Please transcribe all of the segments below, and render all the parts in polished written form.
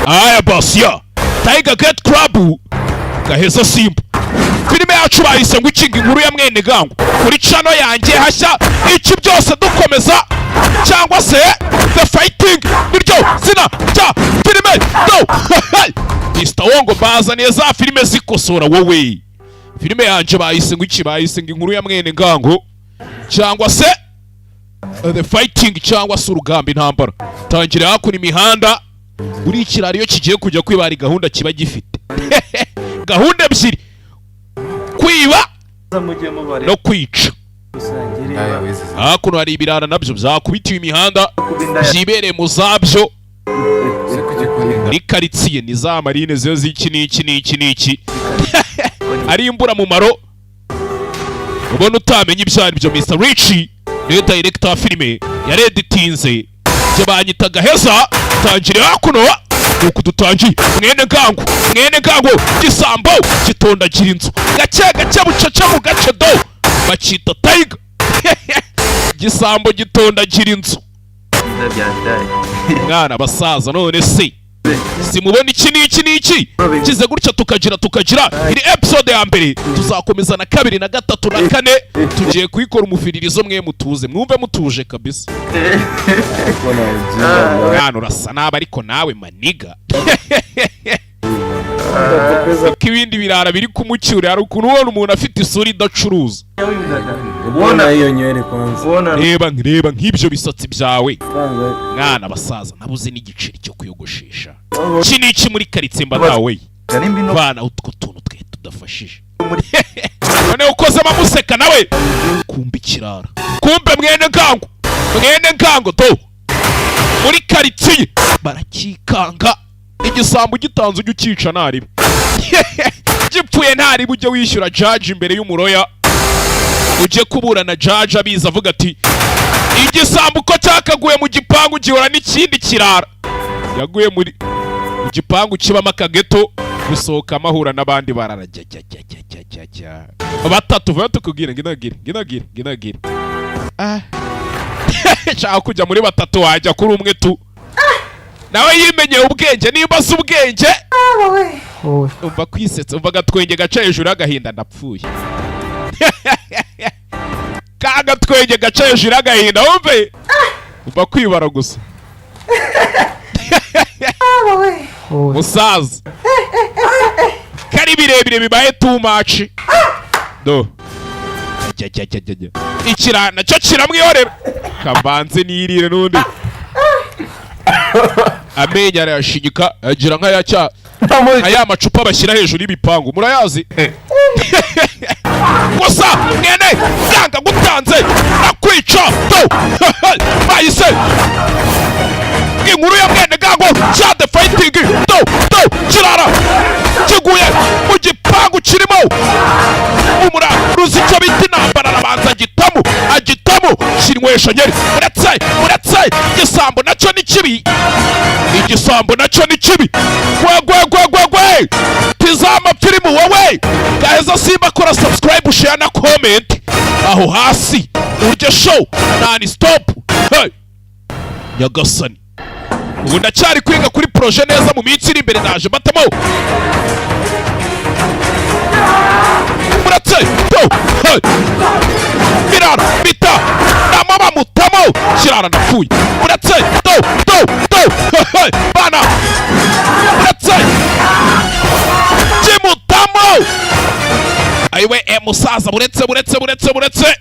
Aya basiya Tiger Gate Club, Gaheza Simba. Filime yacu bahise ngo ikinga inkuru ya mwene gango kuri channel yanjye hashya iki byose dukomeza, cyangwa se The Fighting niryo zina rya filime do. Mr Wongo bazaniye za filime zikosora wowe. Filime yanjye bahise ngo iki? Bahise ngo inkuru ya mwene ngango, cyangwa se The Fighting, cyangwa se urugamba, intambara. Tangira hakuno imihanda. Buri ikiraro iyo kigiye kujya kwiba hari gahunda kiba gifite, gahunda ebyiri: kwiba no kwica. Hakuno hari ibirara nabyo byakubitiwe imihanda, byibereye mu zabyo muri karitsiye. Ni za marine ziyo z'iki n'iki n'iki n'iki, ari imburamumaro, ubona utamenya ibyo ari byo. Mr Rich niwe director wa filime, yareditinze. Ibyo banyita Gaheza. Tangire hakuno nuko dutangiye. Mwene ngango, mwene ngango, gisambo gitondagira inzu gake gake, bucece mu gace do. Bakita Tiger, gisambo gitondagira inzu. Mwana basaza, none se simubona iki n'iki n'iki kize gutya? Tukagira iri episode ya mbere, tuzakomeza na kabiri na gatatu na kane. Tugiye kuyikora umufiririzo. Mwe mutuze, mwumve mutuje kabisa. Mwana urasa nabi, ariko nawe maniga ko ibindi birara biri kumucyura. Hari ukuntu ubona umuntu afite isura idacuruza. Ubona hiyo nywele kwanza. Reba, reba nk'ibyo bisatsi byawe. Kwanza. Mwana basaza, nabuze n'igiceri cyo kwiyogoshesha. Iki ni iki muri karitsiye? Mba nawe vana utwo tuntu twe tudafashije. None ukozemo amuseka nawe. Kumbe ikirara, kumbe mwene ngango, mwene ngango do muri karitsiye barakikanga. Igisambo gitanze ujye ukica ntaribe gipfuye, ntaribe ujye wishyura jaji imbere y'umuroya, ujye kuburana jaji abizi, avuga ati igisambo uko cyakaguye mu gipangu gihura n'ikindi kirara yaguye muri mu gipangu kibamo akageto, gusohokamo ahura n'abandi bararajyajyajyajyajya batatu. Vuba tukubwire, nginagire, nginagire, nginagire. Ah, shaka kujya muri batatu, wajya kuri umwe tu. Nawe yimenyeye ubwenge, nimba azi ubwenge. Umva kwisetsa, umva agatwenge gaca hejuru y'agahinda. Ndapfuye. Ka gatwenge gaca hejuru y'agahinda, wumve, umva kwibara gusa. Musaza kari birebire bibaye too much do. Jya, jya, jya, jya, jya. Ikira nacyo kiramwihorera, kabanze nirire n'undi. Amenyo arayashinyika, agira nk'aya cya nka ya macupa bashyira hejuru y'ibipangu, murayazi. Gusa mwene yanga gutanze nakwica do. Bahise inkuru ya mwene gango cya The Fighting do do. Kirara kiguye mu gipangu kirimo umuraruzi icyo bita intambara, arabanza agitamo, agitamo kinywesha nyeri. Uretse, uretse igisambo nacyo ni kibi, igisambo nacyo ni kibi. Gwe gwe gwe gwe gwe, tizama filimu wowe. Gaheza Simba, kora subscribe, share na comment aho hasi, urye show non stop. Hey! Nyagasani, ubu ndacyari kwiga kuri projet neza. Mu minsi iri imbere ndaje mbatamo. Muretse to. Hey! Birara bita namo bamutamo kirara. Ndapfuye. Muretse do do do. Hey! Bana, muretse kimutamo. Ayiwe e musaza, buretse, buretse, buretse, buretse.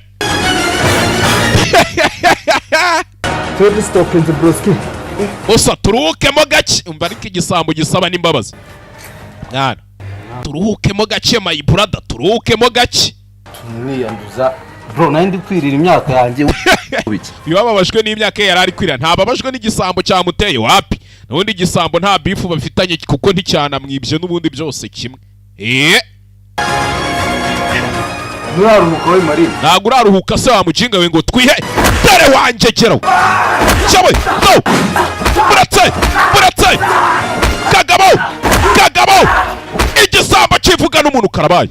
Third stop in the broski. Gusa turuhukemo gake. Umva ariko igisambo gisaba n'imbabazi. Mwana, turuhukemo gake, my brother, turuhukemo gake. Niyanduza bro, nari ndi kwirira imyaka yanjye. Iyo bababajwe n'imyaka ye yari ari kwirira, ntababajwe n'igisambo cyamuteye. Wapi, n'ubundi igisambo nta beef bafitanye, kuko nticyanamwibye n'ubundi, byose kimwe. Nturaruhuka we Marine? Ntabwo uraruhuka se wa mujinga we ngo twihe? Dore wanjye geraho cyawe go. Buretse, buretse, kagabo, kagabo. Igisambo kivuga n'umuntu karabaye.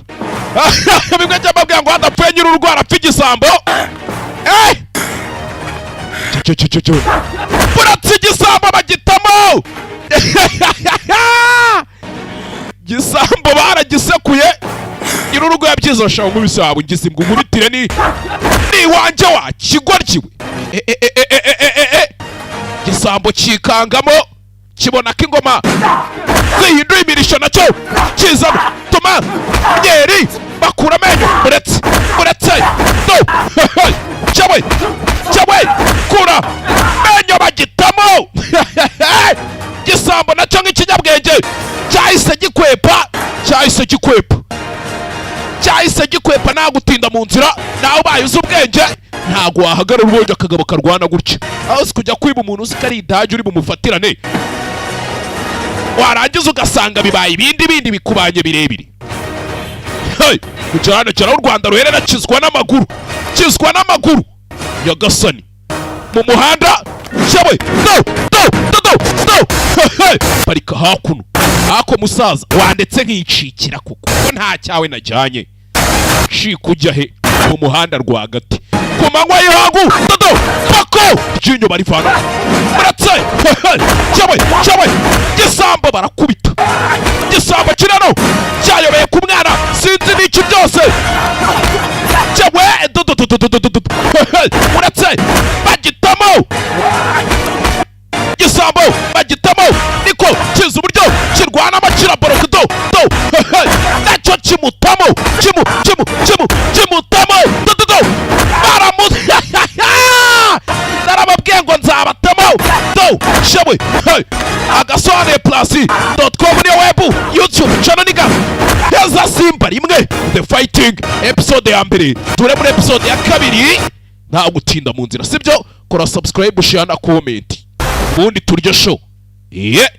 Bimwe njya mbabwira ngo hadapfuye nyiri urugo harapfa igisambo. Cyo cyo cyo cyo, buratse igisambo bagitamo. Gisambo baragisekuye. Nyir'urugo yabyize ashaka nkubise waba ungize imbwa, unkubitire ni iwanjye wa kigoryiwe. E, e, e, e, e, e, e, e. Gisambo kikangamo, kibona ko ingoma zihinduye imirisho, nacyo kizana tuma myeri bakura amenyo. Uretse, uretse do, cyawe cyawe, kura amenyo bagitamo. Gisambo nacyo nk'ikinyabwenge cyahise gikwepa, cyahise gikwepa, cyahise gikwepa. Nta gutinda mu nzira. Nawe ubaye uzi ubwenge ntabwo wahagarara ubonye akagabo karwana gutya. Aho uzi kujya kwiba umuntu uzi ko ari idage uri bumufatirane, warangiza ugasanga bibaye ibindi bindi bikubanye birebire. Hey, kugera hano kera u Rwanda ruherera, kizwa n'amaguru, kizwa n'amaguru. Nyagasani, mu muhanda cyawe, do do do do do. Hey, parika hakuno hako musaza wandetse nkicikira kuko ko nta cyawe najyanye. Cika ujya he? Mu muhanda rwagati ku manywa y'ihangu, dodo pako ryinyo barivana. Muretse cyawe cyawe, gisambo barakubita. Gisambo kirano cyayobeye ku mwana, sinzi n'iki byose cyawe, dodo dodo dodo dodo. Muretse bagitamo, gisambo bagitamo, niko kiza uburyo kirwanamo, kiraboroka do do, nacyo kimutamo, kimu kimu kimu kimutamo do do do. Baramu narababwiye ngo nzabatamo do shewe. Hey, agasobanuye plus.com niyo web, YouTube channel niga heza. Simba rimwe the fighting, episode ya mbere, ture muri episode ya kabiri. Nta gutinda mu nzira, sibyo? Kora subscribe, share na comment, ubundi turye show. Iye.